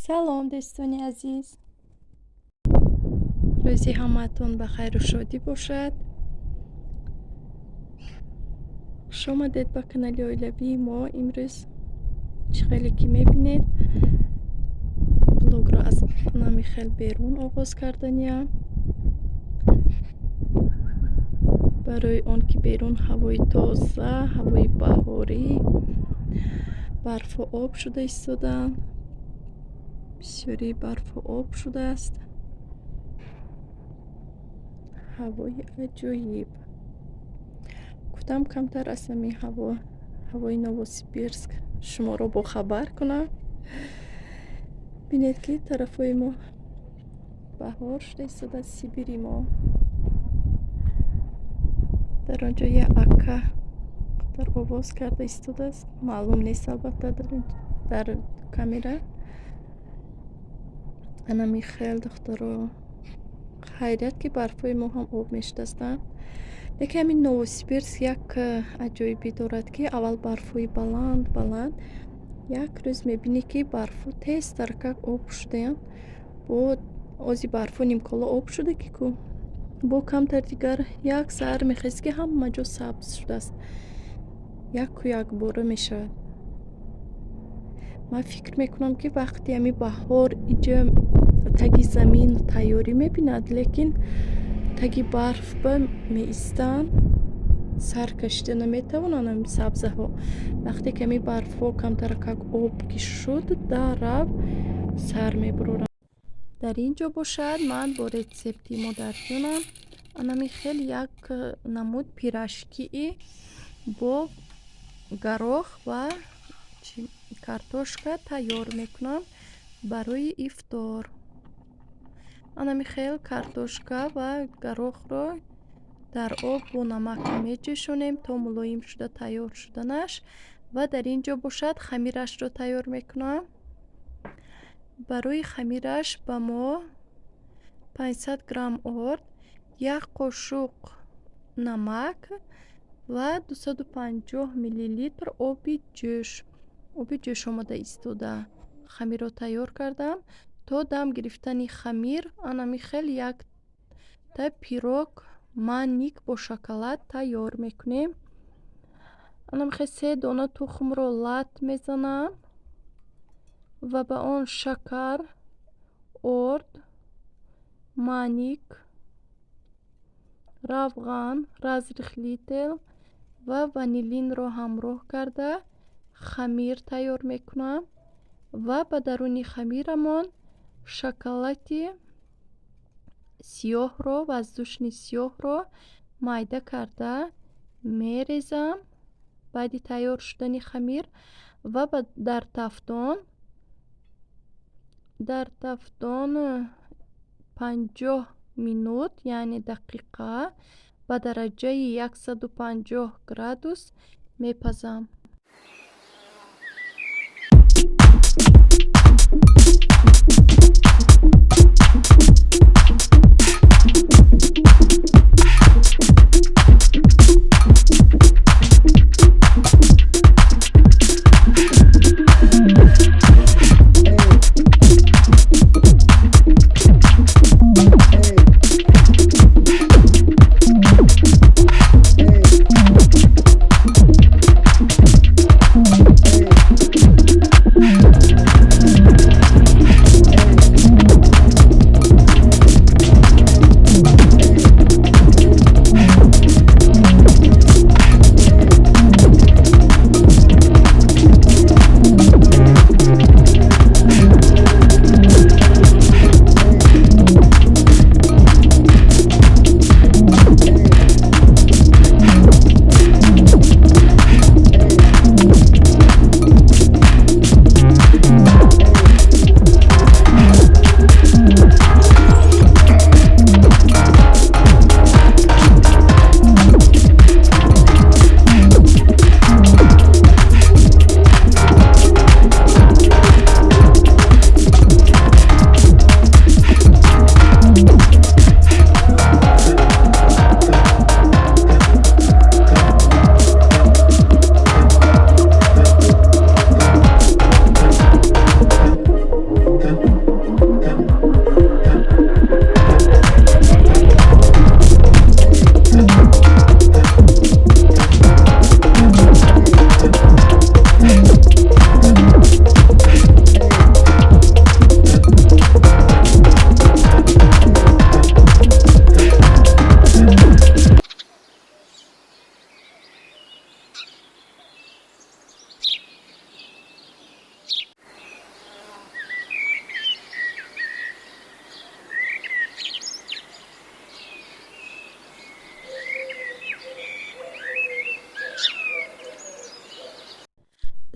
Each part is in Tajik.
Салом, дӯстони азиз! Рӯзи ҳамаатон ба хайру шодӣ бошад. Хуш омадед ба канали оилавии мо. Имрӯз чӣ хеле ки мебинед, блогро аз нами хел берун оғоз карданиям. Барои он ки берун ҳавои тоза, ҳавои баҳорӣ, барфу об шуда истодаанд. Бисёри барфу об шудааст. Ҳавои аҷоиб. Гуфтам, камтар аз ҳамин ҳаво, ҳавои Новосибирск шуморо бохабар кунам. Бинед, ки тарафҳои мо баҳор шуда истодааст, Сибири мо. Дар он ҷо як ака дар овоз карда истодааст. Маълум нест, албатта, дар камера. Анами хел, духтаро, хайрият, ки барфҳои мо ҳам об мешудастанд. Лекин ҳамин Новосибирск як аҷоибӣ дорад, ки аввал барфҳои баланд баланд, як рӯз мебинӣ, ки барфҳо тезтаракак об шудаянд. Бо ози барфҳо нимкола об шуда ки ку, бо камтар дигар як саҳар мехезӣ, ки ҳама ҷо сабз шудааст. Яку якбора мешавад. Ман фикр мекунам, ки вақти ҳамин баҳор иҷа таги замин тайёрӣ мебинад, лекин таги барф ба меистанд, сар кашида наметавонанд ҳамин сабзаҳо. Вақте ки ҳамин барфҳо камтаракак об ки шуд, дарав сар мебуроранд. Дар ин ҷо бошад, ман бо рецепти модарҷонам анами хел як намуд пирожкии бо горох ва картошка тайёр мекунам барои ифтор. Анами хел картошка ва горохро дар об бо намак меҷӯшонем то мулоим шуда тайёр шуданаш. Ва дар ин ҷо бошад, хамирашро тайёр мекунам. Барои хамираш ба мо 500 грамм орд, як қошуқ намак ва 250 миллилитр оби ҷӯш, оби ҷӯш омада истода, хамирро тайёр кардам. То дам гирифтани хамир анами хел якта пирог манник бо шоколад тайёр мекунем. Анами хел се дона тухмро лат мезанам ва ба он шакар, орд, маник, равған, разрыхлитель ва ванилинро ҳамроҳ карда хамир тайёр мекунам ва ба даруни хамирамон шоколади сиёҳро, воздушный сиёҳро майда карда мерезам баъди тайёр шудани хамир ва дар тафтон 50 минут, яъне дақиқа, ба дараҷаи 150 градус мепазам.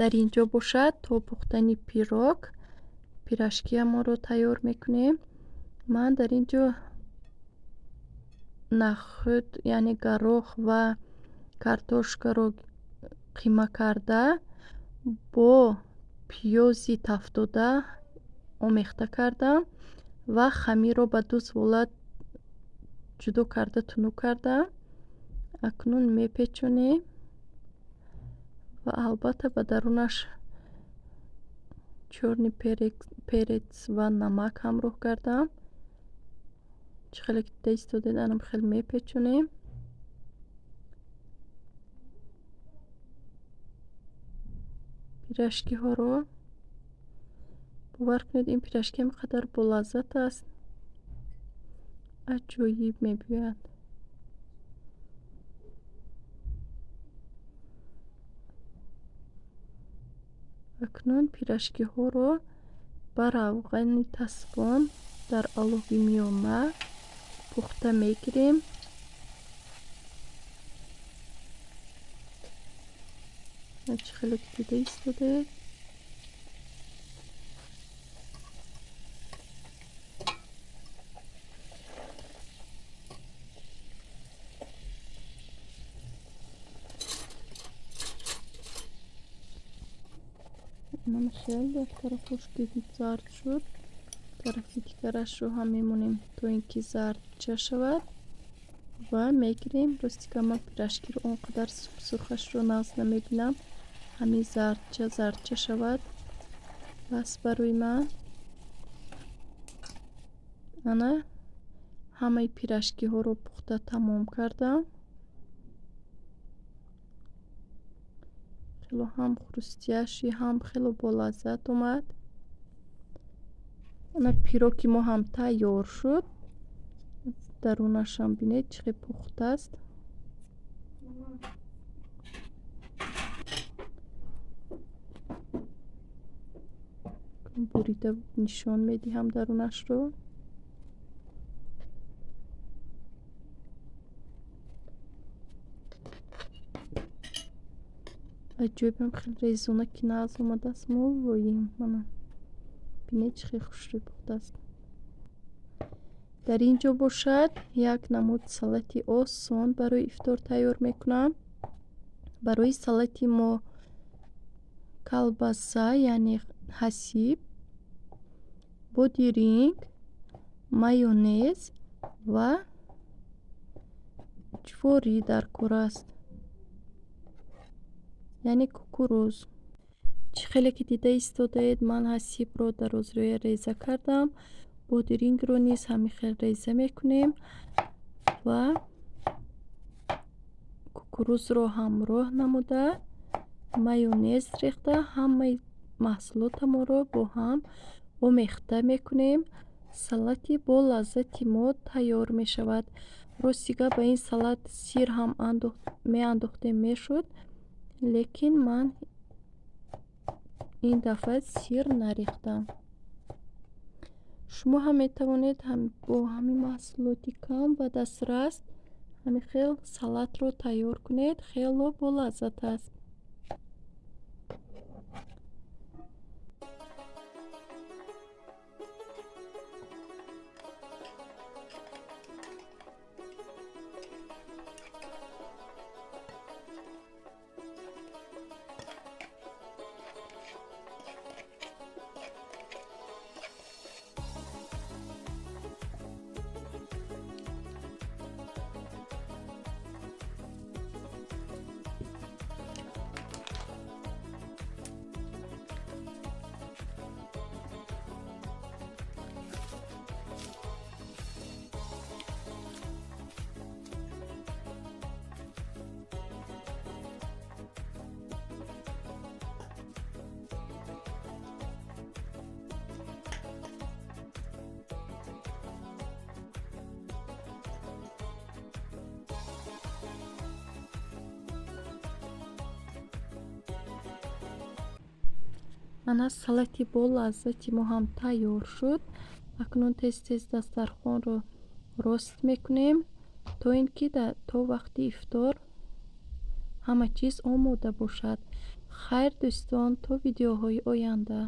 Дар ин ҷо бошад, то пухтани пирог пирожкиамонро тайёр мекунем. Ман дар ин ҷо нахӯд, яъне горох ва картошкаро қима карда, бо пиёзи тафтода омехта кардам ва хамирро ба ду звола ҷудо карда тунук кардам. Акнун мепечонем ва албатта ба дарунаш чёрный перец ва намак ҳамроҳ кардам. Чӣ хеле ки дида истодед, анам хеле мепечонем. Пирожкиҳоро бовар кунед, ин пирожки ҳам қадар болаззат аст, аҷоиб мебиёяд. Акнун пирожкиҳоро ба равғани тасбон дар алови миёна пухта мегирем. Чӣ хеле ки дида истодед. Хел як тарафаш ки зард шуд, тарафи дигарашро ҳам мемонем, то ин ки зардча шавад ва мегирем. Рости ка ман пирожкиро он қадар сурхашро нағз намебинам. Ҳамин зардча зардча шавад, бас барои ман. Ана ҳамаи пирожкиҳоро пухта тамом кардам. Хело ҳам хрустящий, ҳам хело болаззат омад. Ана пироги мо ҳам тайёр шуд. Дарунашам бинед, чӣ хел пухтааст. Бурида нишон медиҳам дарунашро. Аҷоибам хеле резона ки нағз омадааст, мулоим. Мана бинед, чӣ хел хушрӯй пухтааст. Дар ин ҷо бошад, як намуд салати осон барои ифтор тайёр мекунам. Барои салати мо колбаса, яъне ҳасиб, бодиринг, майонез ва ҷуворӣ дар кор аст, яъне кукуруз. Чӣ хеле ки дида истодаед, ман ҳасибро дарозрӯя реза кардам. Бодирингро низ ҳамин хел реза мекунем ва кукурузро ҳамроҳ намуда, майонез рехта, ҳамаи маҳсулотамонро бо ҳам омехта мекунем. Салати бо лаззати мо тайёр мешавад. Рости гап, ба ин салат сир ҳам меандохтем, мешуд, лекин ман ин дафъа сир нарехтам. Шумо ҳам метавонед бо ҳамин маҳсулоти кам ва дастрас ҳамин хел салатро тайёр кунед. Хело болаззат аст. Ана салати бо лаззати мо ҳам тайёр шуд. Акнун тез тез дастархонро рост мекунем, то ин ки то вақти ифтор ҳама чиз омода бошад. Хайр, дӯстон, то видеоҳои оянда.